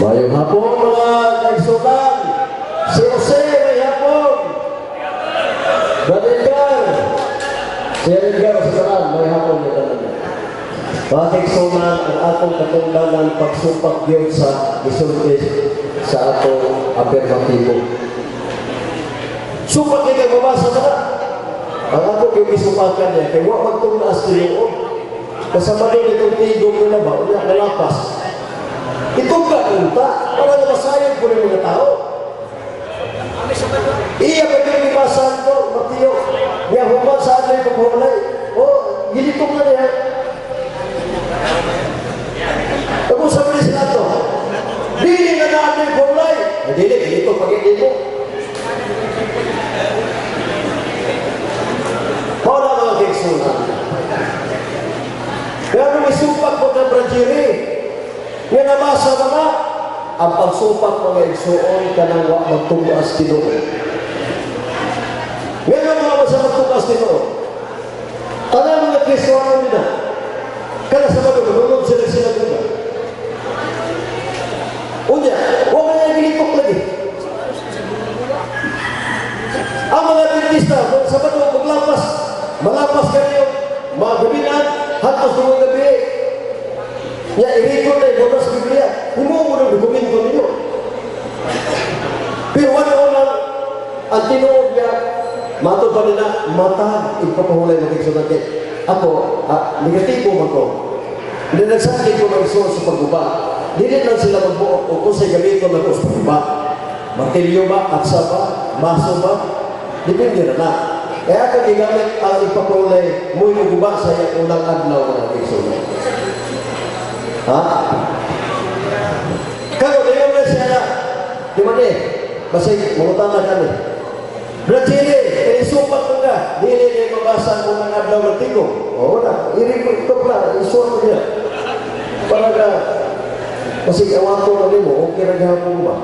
Mayong hapon, mga kaigsuonan. Si Jose, may hapon. Brother Edgar. Si Edgar sa tanan, may hapon ni tanan. Mga kaigsuonan, ang atong katungdanan, pagsupak yun sa gisulti sa atong apirmatibo. Supak kay kay mabasa na. Ang ako kay gisupakan niya, kay wa magtunas tinuod. Kasama doon itong tigong nila ba, unya nalapas. Ito ka unta, para nga masayod po rin mga tao. Iya pa yung ibasan ko, Mateo, niya human sa atin yung paghuhulay. Oh, gilitong na niya. Tapos sabi niya sila to, dili na natin yung paghuhulay. Eh, dili, gilitong pag hindi mo. Paano mga kiksunan? Kaya nung isupak mo ka, Brajiri, nga nabasa mga, ang pagsupak mga igsuon ka nang wa magtugas tinuod. Nga nga mga sa magtugas tinuod. Tanang mga Kristohano nila, kada sa mga nunod sila sinagoga. Unya, huwag na niya gilitok lagi. Ang mga Adventista, sa bato, maglapas, malapas kayo, mga gabinan, hatos ng gabi. Ya, i-record na yung sa Biblia. Himuo mo ng dokumento ninyo. Pero wala lang, ang tinuod niya, matod pa nila, mata, ipapahulay magigsunan kay. Ako, negatibo man ko. Hindi nagsakit ko ng isuot sa pagguba. Dili lang sila magbuot o kung sa'y gamiton na ko sa pagguba. Martilyo ba, aksa ba, maso ba? Depende na na. Kaya ako gigamit ang ipapahulay, mo'y muguba sa iyang unang adlaw mga kigsunan. Ha? Karon dayon na siya na. Di ba ni? Basig, mangutan na kami. Brad Chili, kaya supak mo ka. Dili niya mabasa ang unang adlaw ng tigong. Oo na, i-record ko na, isuot mo niya. Para ka, basig, awato na nimo, okay na gihapon ba?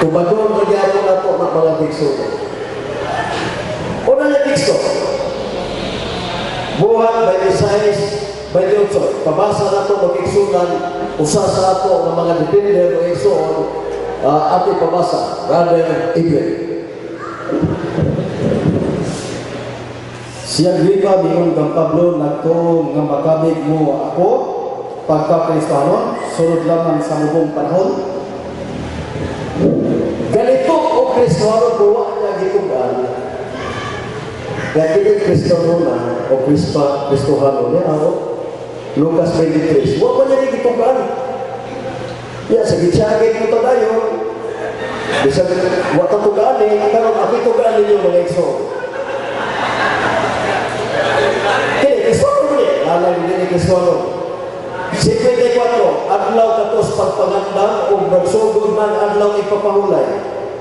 Tubagon na gihapon na ito na mga tigsunan. Una niya teksto. Buhat 26, 28. Pabasa na ito mag-igsunan, usa sa ato ng mga defender o igsuon, ating pabasa, Brother Edwin. Si Agripa miingon kang Pablo, nagtuo nga makabig mo ako pagka Kristohanon, sulod lamang sa mubong panahon. Ganito o Kristohanon buwa niya gitugan. Kaya kini Kristohanon na o Kristohanon niya ako. Lucas 23. Wa pa niya gitugan. Ya, sa gitsagin mo tayo. Bisag wa ta tugaan eh, karon ako tugaan ninyo mga igsoon. Kini Kristohanon niya. Alam niyo ni Kristohanon. 54, adlaw katos pagpangandam o nagsugod man adlaw ipapahulay.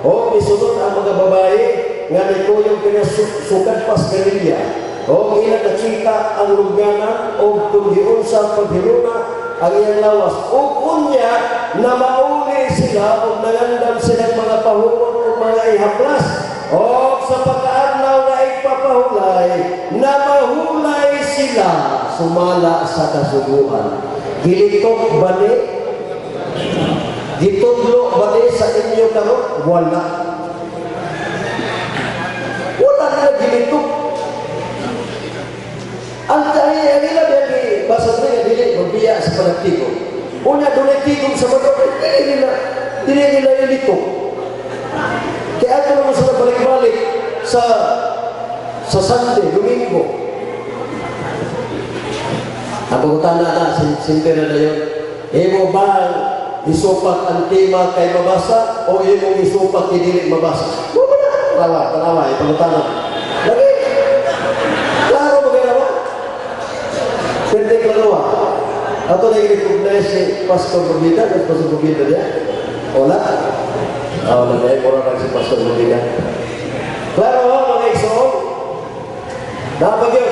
O misunod ang mga babae nga nikuyog kinasukad pas Galilea. O ilang nakita ang lugyanan o tunggiun sa paghiluna ang iyang lawas. O unya na mauli sila o nangandam silang mga pahuon o mga ihaplas. O sa pagkaadlaw na ipapahulay, na mahulay sila sumala sa kasuguan. Gilitok ba ni? Gitudlo ba ni sa inyo karon? Wala. Wala nila gilitok. Ang ila dili basa niya dili magbiya sa panagtigo. Unya dunay tigom sa bato, dili nila ilitok. Kaya ato naman sila balik-balik sa Sunday, Domingo. Ang pagutana na, simple na yun. Imo ba isupak ang tema kay mabasa o imong isupak kay dili mabasa? Mo ba na? Tanawa, tanawa, ipagutana. Lagi. Klaro ba kayo ba? Pwede klaro ba? Ato na i-recognize si Pastor Bobida, si Pastor Bobida niya. Wala? Ah, wala na, wala lang si Pastor Bobida. Klaro ba mga igsoon? Dapat yun.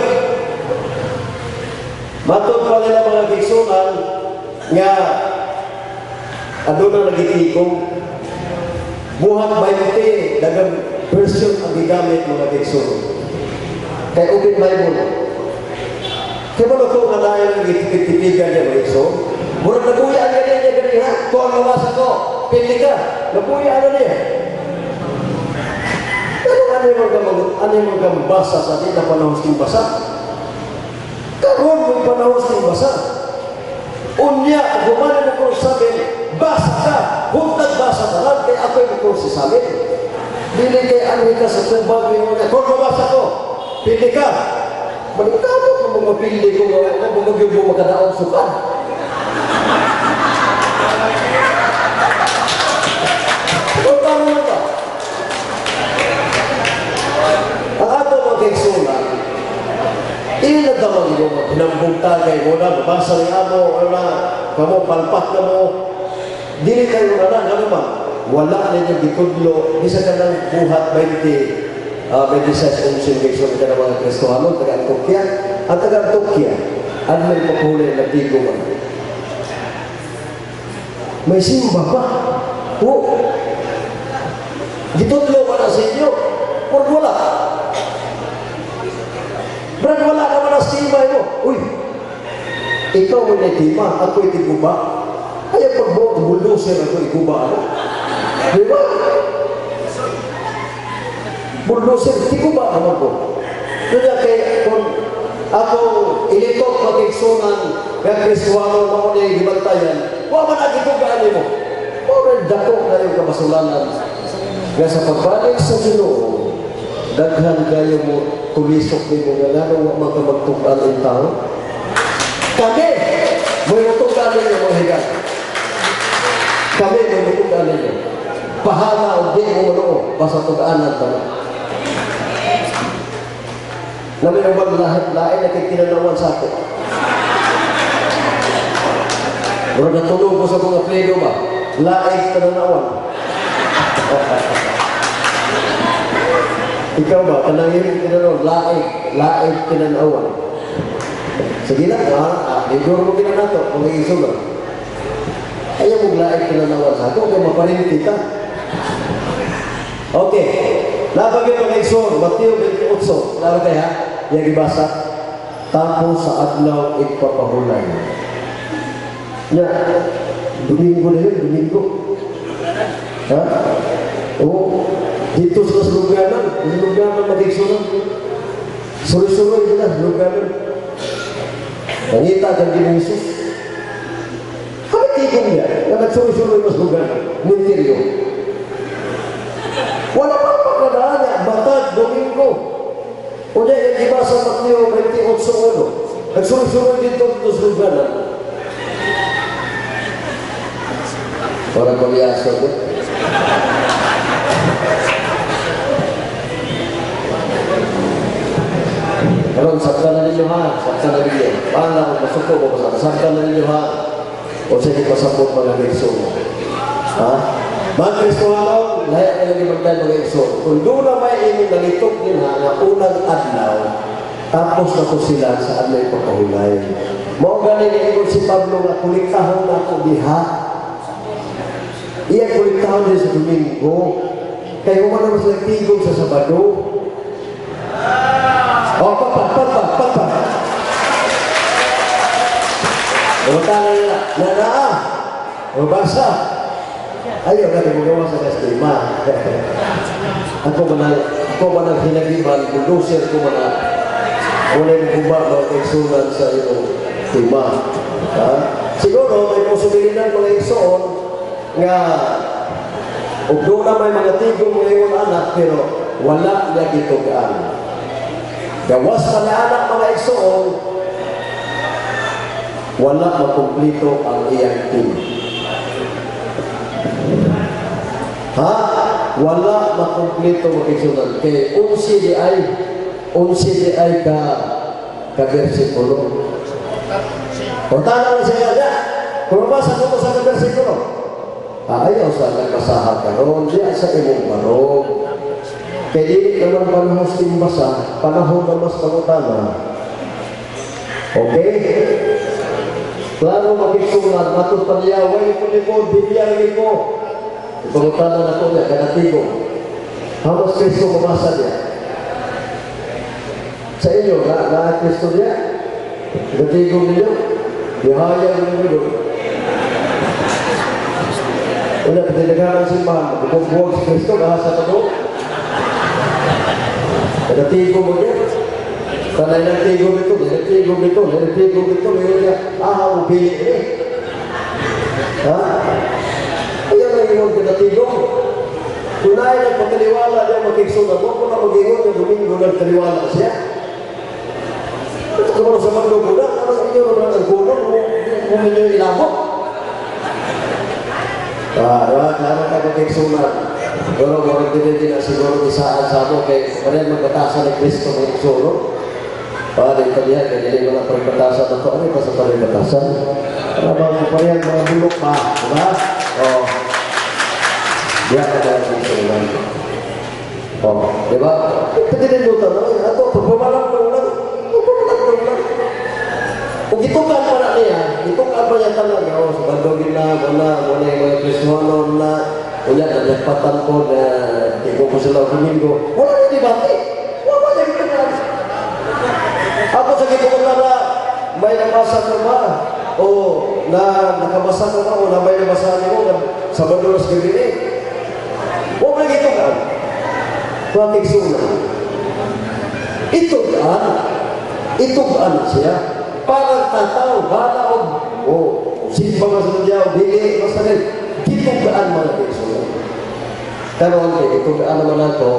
Matod pa nila mga kigsunan nga aduna nagitikom buhat 20 dagang version ang gigamit mga kigsunan. Kay Open Bible. Kay mo ko nga naay ang gitipig-tipigan niya mga igsoon. Murag naguya ang ganyan niya ganiha. Kung mabasa ko, pili ka. Napuya ano niya. Pero ano yung ano yung gambasa sa di na panahon sing basa? Karon mo panahon sing basa. Unya, gumana mo ko sabi, basa ka, huntag basa ka lang, kay ako'y mo si sabi. Dili kay ano ka sa tubag, kung mabasa ko, pili ka. Maligtado kung mapili ko, kung magyubo makadaog sukan. Kung paano lang ba? Ang ato mga kaigsunan, ilinagdaman mo, hinambong tagay mo na, mabasa ni amo, ano na, kamo, palpak na mo, dili kayo na lang, ano ba? Wala ninyo gitudlo, bisa ka ng buhat 20, 26 unsin kaigsunan ka ng mga Kristohano, taga-Antokya. Ang taga-Antokya, ano may paghuli na nagtigo man? May simba pa. Oo. Gitudlo ba na sa inyo? Or wala? Brad, wala ka man ang sima mo. Uy, ikaw mo na ako itiguba. Ay, pagbuot, bulusin ako iguba. Ano? Di ba? Bulusin, tiguba naman ko. Kaya kay, kung ako ilitok magigsunan nga Kristuano mao ni gibantayan, wa man ang gitugaan nimo. Mao rin dako kayo kabasulanan. Nga sa pagbalik sa Ginoo, daghan kayo mo tulisok nimo nga ngano wa man ka magtug-an ang tao. Kami mo'y mutug-an ninyo mga higan. Kami mo'y mutug-an ninyo. Bahala o di mo manoo, basta tug-anan ta. Namin ang bang lahat lain na kay kinanawan sa ako. Murag natulog ko sa mga pleno ba? Lain kinanawan. Ikaw ba? Kanang imong kinanawan, lain, lain kinanawan. Sige lang, ha? Liguro mo kinanato, kung iisulan. Ayaw mong lain kinanawan sa ako, kaya maparinti ka. Okay. Napagin mga igsoon, Mateo 28. Klaro kaya? Yang ibasa. Tapos sa adlaw igpapahulay. Ya, Domingo na yun, Domingo. Ha? Oo. Dito sa Lugana, Lugana mag-igsoon. Suloy-suloy nila, Lugana. Nangita kang Ginoong Hesus. Kami tigong niya, na nagsuloy-suloy mas Lugana, Muntilyo. Wala pa pagkadaan niya, matag, Domingo. O niya, yung iba sa Mateo 28, nagsuloy-suloy dito sa Lugana. Orang pembiasa tu. Karon sabta na ninyo ha, sabta na ninyo. Paano kung masuko ko sa sabta na ninyo ha. O sige pasabot mga igsoon. Ha? Mga Kristohano, lahat na lagi magdal mga igsoon. Kung doon na may imong nalitok din ha, nga unang adlaw, tapos na ko sila sa adlaw ipapahulay. Mao gani niingon si Pablo nga kuliktahon na ako diha. Iya kuliktahon din sa Domingo. Kay human naman sila tigong sa Sabado. Oh, papa, papa, papa. Umutana nila, nanaa, mabasa. Ayaw na gumagawa sa kastima. Ako man ang hinagiban, bulusir ko man ang wala yung guba mga kaigsunan sa iyong tema. Ha? Siguro, may posibilidad mga igsoon nga ug doon na may mga tigong ngayon anak, pero wala niya gitugaan. Gawas pa niya anak mga igsoon, wala makumplito ang iyang team. Ha? Wala makumplito mga igsoon. Kay 11 di ay ka versikulo. O tanaw na siya niya. Kung mabasa ko sa ka versikulo, ayaw sa nagbasaha karon diya sa imong barog. Kay dili naman panahon sa basa, panahon na mas pangutana. Okay? Klaro magigsunan, matod pa niya, way ko ni ko, bibiyang ni ko. Pangutana na ko niya, kanatigo. Hamas Kristo mabasa niya. Sa inyo, na Kristo niya, kanatigo ninyo, bihayag ninyo. Wala pa tinagahan ang simbahan, magbubuwag si Kristo, gahasa ka doon. Nagatigo mo niya. Sanay ng tigo dito, nagtigo dito, nagtigo dito, ngayon niya, ah, upili eh. Ha? Ayan ang ingon kinatigo. Kung naay nagpataliwala niya makigsunan, huwag mo na mag-ingon yung Domingo nagtaliwala siya. Ito ka sa Sabado ko na, ano sa inyo naman ang kuno, kung inyo ilabot. Ah, diba? Klaro ka makigsunan. Pero murag din din na siguro isaan sa mo kay parehan magbatasan ni Kristo mga igsuon. Ah, dito diha kay dili mo na pagbatasan na to. Ano pa sa pagbatasan? Ano ba ang parehan mga bulok pa, di ba? Oh. Diya ka ba ang igsuon? Oh, di ba? Pwede din dito, no? Ato, pagpamalang ko lang. Pagpamalang ko lang. Kung gitukan pa na niya, gitukan pa niya tanan, oh, sa bandogin na, muna, muna yung mga Kristuano na, unya, nagpatan ko na, di ko sila Domingo. Wala na debate. Wala na gitukan. Ako sa gitukan na, may nabasa ka ba? O na nakabasa ka ba? O na may nabasa niyo na sa Banduras gabi. Wala na gitukan. Bakit suna? Itugan. Itugan siya. Parang tataw, bala o o simba nga sa diya, o dili, basta rin. Gitugaan mga kaigsuonan. Karon kay gitugaan naman nato,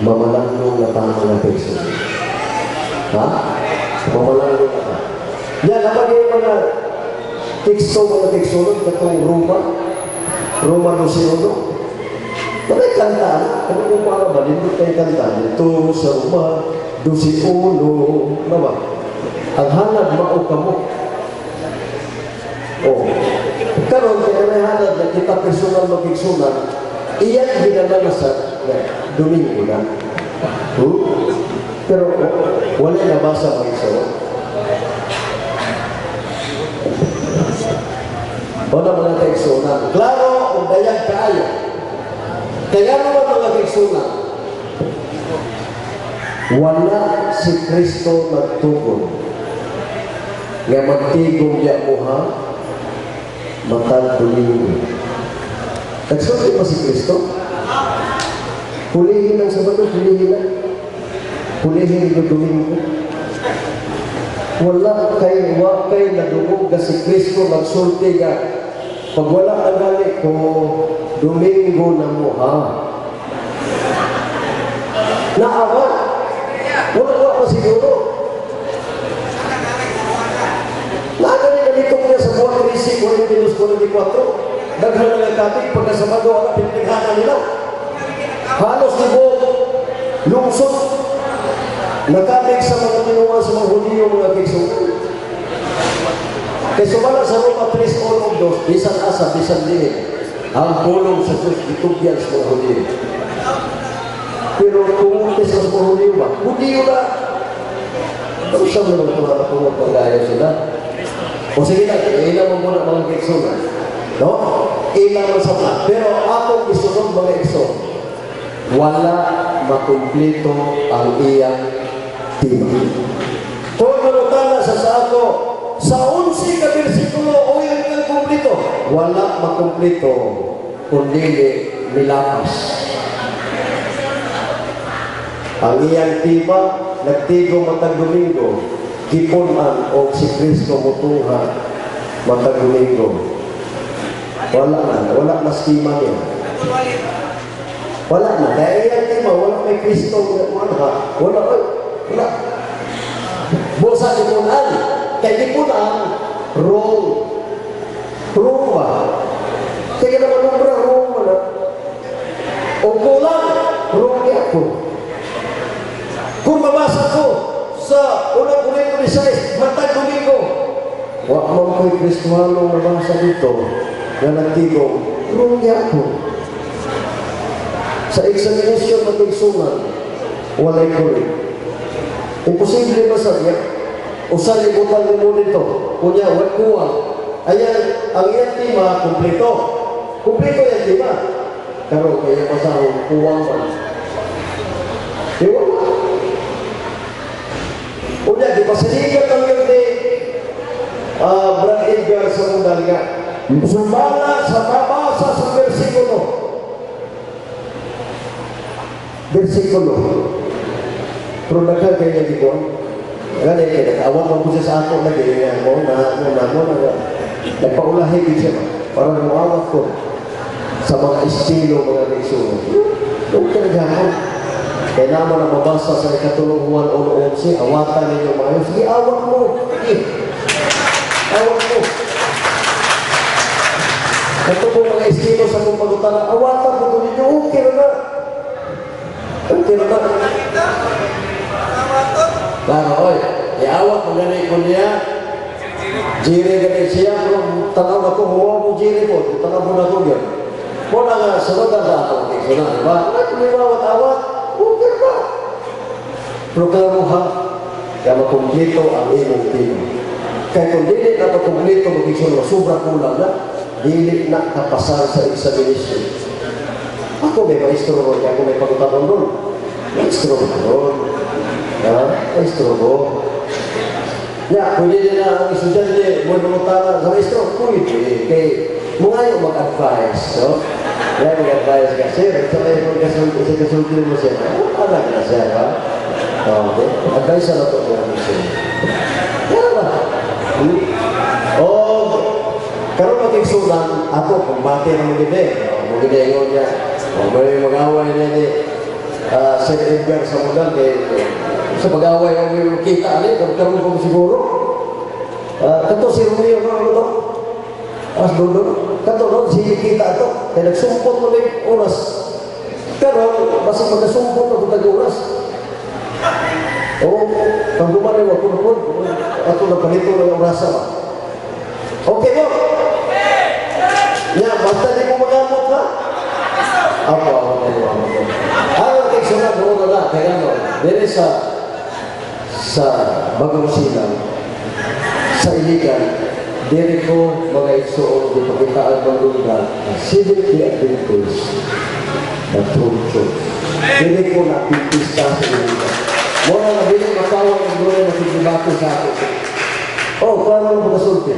mamalandong na ta mga kaigsuonan. Ha? Mamalandong na ta. Yan, kapag yung mga teksto, mga kaigsuonan, katong Roma, Roma 12.1, wala'y kanta. Ano kung para ba? Nindot kayo kanta. Dito sa Roma, 12.1, ano ba? Ang halad mao kamo. Oh. Karon kay may halad na kita personal magigsunan, iyan ginalanasan na Domingo na. Pero wala nabasa magigsunan. Wala mga kaigsunan. Klaro o dayag kaayo. Kaya naman mga kaigsunan, wala si Kristo nagtukod nga magtigom niya mo ha matag Domingo. Nagsulti pa si Kristo? Hulihin ang Sabado, hulihin na. Hulihin ang Domingo. Wala kay, wa kay nadungog nga si Kristo nagsulti nga pag wala ang gali ko, Domingo na mo ha. Naawa. Wala wa pa siguro. Naagaling na dito niya sa buwan 13, 42, 44. Daghan na ng kapit, pagkasabado, wala pinaghanan nila. Halos tibuok, lungsod, nakabig sa mga tinuan sa mga Hudiyo, mga kigsunan. Kaya sumala sa Roma 3:2, bisan asa, bisan diin, ang pulong sa Diyos, itugyan sa mga Hudiyo. Pero kung sa mga Hudiyo ba? Hudiyo na! Pero siya mo naman ito na pagaya sila. O sige na, ilan mo muna mga kigsunan. No? Ilan mo sa mga. Pero akong isunod mga igsoon, wala makumplito ang iyang tima. Kung manutala sa ako, sa 11 ka bersikulo, o yung kang kumplito, wala makumplito, kundi milapas. Ang iyang tima, nagtigo matag Domingo, gipunan o si Kristo mutuha matag Domingo. Wala na, wala na stima niya. Wala na. Kaya iyang tima, wala may Kristo, wala, wala, wala. Busa gipunan. Kaya gipunan, wrong. Wrong ba? Kaya naman umbra, wrong ba na? O kulang, wrong niya ako. Kung mabasa ko sa unang Korinto 16, matag Domingo, wa man ko'y Kristuhanong nabasa dito na nagtigong, wrong niya ako. Sa examination na tigsunan, walay correct. Imposible ba sa niya? Usa libutan mo dito. Kunya, wal kuha. Ayan, ang iyang tima, kumpleto. Kumpleto yung tima. Pero kaya pasahon, kuwang man. Di ba? Unya, di pasiligan ang yun ni Brad Edgar sa mundal nga. Sumala sa mabasa sa bersikulo. Bersikulo. Pero daghan kay niya gikon. Gani kay nakaawat man po siya sa ako lagi nga mo na mo na mo na nagpaulahi gid siya ba? Para muawat ko sa mga estilo mga kaigsuonan. Okay na gihapon. Kaya naman ang mabasa sa ikatulong Juan 1:11, awatan ninyo mga sige, awat mo. Sige. Awat mo. Ito po mga estilo sa kong pagutana, awatan mo ito ninyo, okay na na. Okay na na. Klaro, oy, iawat mo gani ko niya, jiri gani siya, pero tanaw na ko, huwa mo jiri ko, tanaw mo na ko yun. Mo na nga, sunod na sa ato, sunod, di ba? Ay, kung awat-awat, okay na. Pero klaro ha, kaya makumplito ang imong team. Kaya kung dili na makumplito, magiging sobra kulang na, dili na kapasar sa examination. Ako may maestro ron, kaya ako may pagutanon doon. Maestro ko ron. Ha? Maestro ko. Ya, pwede din na ang estudyante mo mangutana sa maestro, pwede. Kay mungayo mag-advise, no? Kaya mag-advise ka, sir, ito ay magkasulti, sa kasulti mo siya. Anak na siya, ha? Okay. Advice na ito niya, sir. Yan ba? O, karon magigsunan, ato, kumbate na mo gid eh. O, mo gid eh, niya. O, may mag-away niya ni Sir Edgar sa mudal, kay sa pag-away ang may kita ali, pero karon ko siguro. Kato si Romeo, no, ano to? As dulo. Kato no, si kita ato. Kaya nagsumpot mo na oras. Karon, basta magkasumpot na kung tag-oras. Oo, pag gumani, wag kunod, ato na palito ng orasa ba? Okay mo? Ya, basta di mo magamot ha? Apo, ako, ako, ako. Ang kay sunod, oo na, kaya ano, dili sa Bagong Silang, sa Iligan, dili ko mga igsoon gipakitaan magunda Seventh-day Adventist na true church. Dili ko na Adventista sa Iligan. Muna na dili matawag ang glory makigdebate sa ako. Oh, klaro na pagkasulti.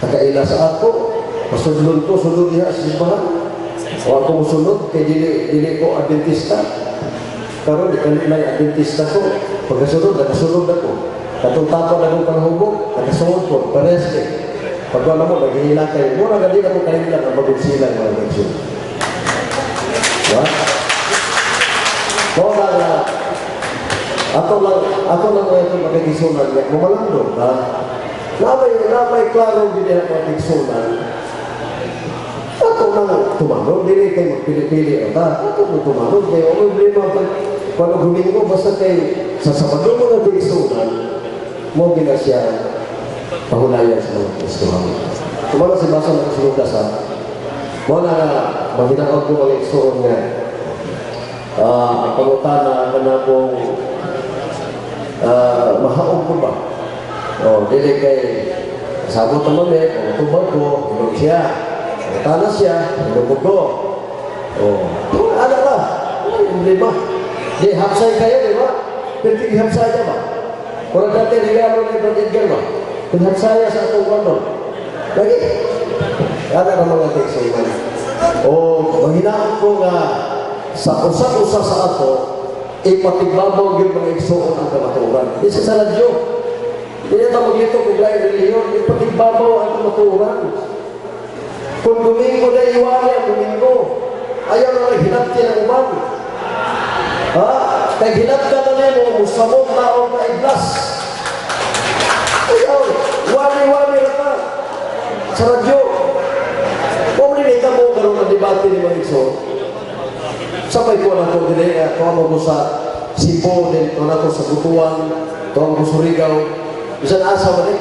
Nakaila sa ako, pasudlon ko, sunod diha sa simbahan. O ako musunod, kay dili ko Adventista. Karon di kanilay Adventista ko. Pagkasunod, nakasunod ako. Katong tapon akong kalahubog, nakasunod ko, parehas kay. Pag wala mo, naghihila kayo. Muna nga din ako kalimlan ang Bagong Silang mga kaigsoon. Diba? Muna nga, ato lang mga itong magkagisunan nga, mamalando, ha? Namay klaro gid ang mga kaigsunan. Ato nang tumanong, dili kay magpili-pili ta. Ato nang tumanong, kay wala problema pag pag Domingo, basta kay sa Sabado mo na kaigsunan, mo gina siya pahulayan sa mga Kristohan. Tumalo si Basa ng Lucas, ha? Mo na nga, maghinaot ko mga igsoon nga, ang pangutana ka na kung mahaog ko ba? O, dili kay sabot naman eh, pangutubag ko, hinog siya. Pangutana siya, hinog ko. O, ano ba? Ay, problema. Di, hapsay kayo, di ba? Pero di hapsaya ba? Kurang dati, regalo ni Brad Edgar ba? Kung hapsaya sa atong kwarto. Lagi. Ano na mga kaigsuonan? O, maghinaot ko nga sa usa-usa sa ato, ipatigbabaw gyud mga igsuon ang kamatuoran. Di sa radyo. Di na ta maglito kung laing relihiyon, ipatigbabaw ang kamatuoran. Kung Domingo na iwali ang Domingo, ayaw na lang hinabti ang uban. Ha? Kay hinabta na nimo, musamot na o maiglas. Ayaw, wali-wali na ka. Sa radyo. Kung nilita mo, karoon ang debate ni mga igsoon. Sabay ko na ito, dili, tuwa mo sa Cebu, din, tuwa na sa Butuan, tuwa mo sa Surigao. Bisan asa man eh.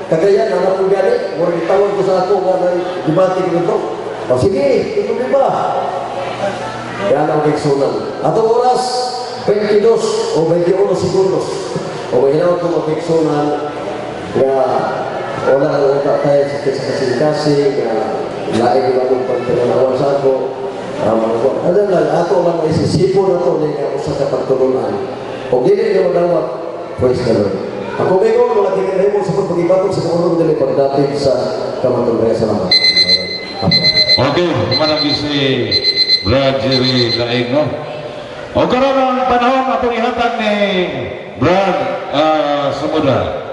Cagayan, anak ko gani, murag gitawag ko sa ako nga may debate ko dito. O sige, ito di ba? Yan ang kaigsunan. Atong oras, 22 o 21 segundos. O may hinaot ko magkaigsunan nga wala na lang tayo sa kasing-kasing, nga laing lang ang pagtananawan sa ako. Ano lang, ato lang isisipo na ito ni nga usa ka pagtulunan. O dili nga madawat, praise the Lord. Ako kayo, wala kinahimo sa pagpagibatok sa kumulong dili pagdating sa kamatuoran. Salamat. Okay, manang si Brad Jerry Laing, no? O karon ang panahon atong ihatag ni Brad Sumuda.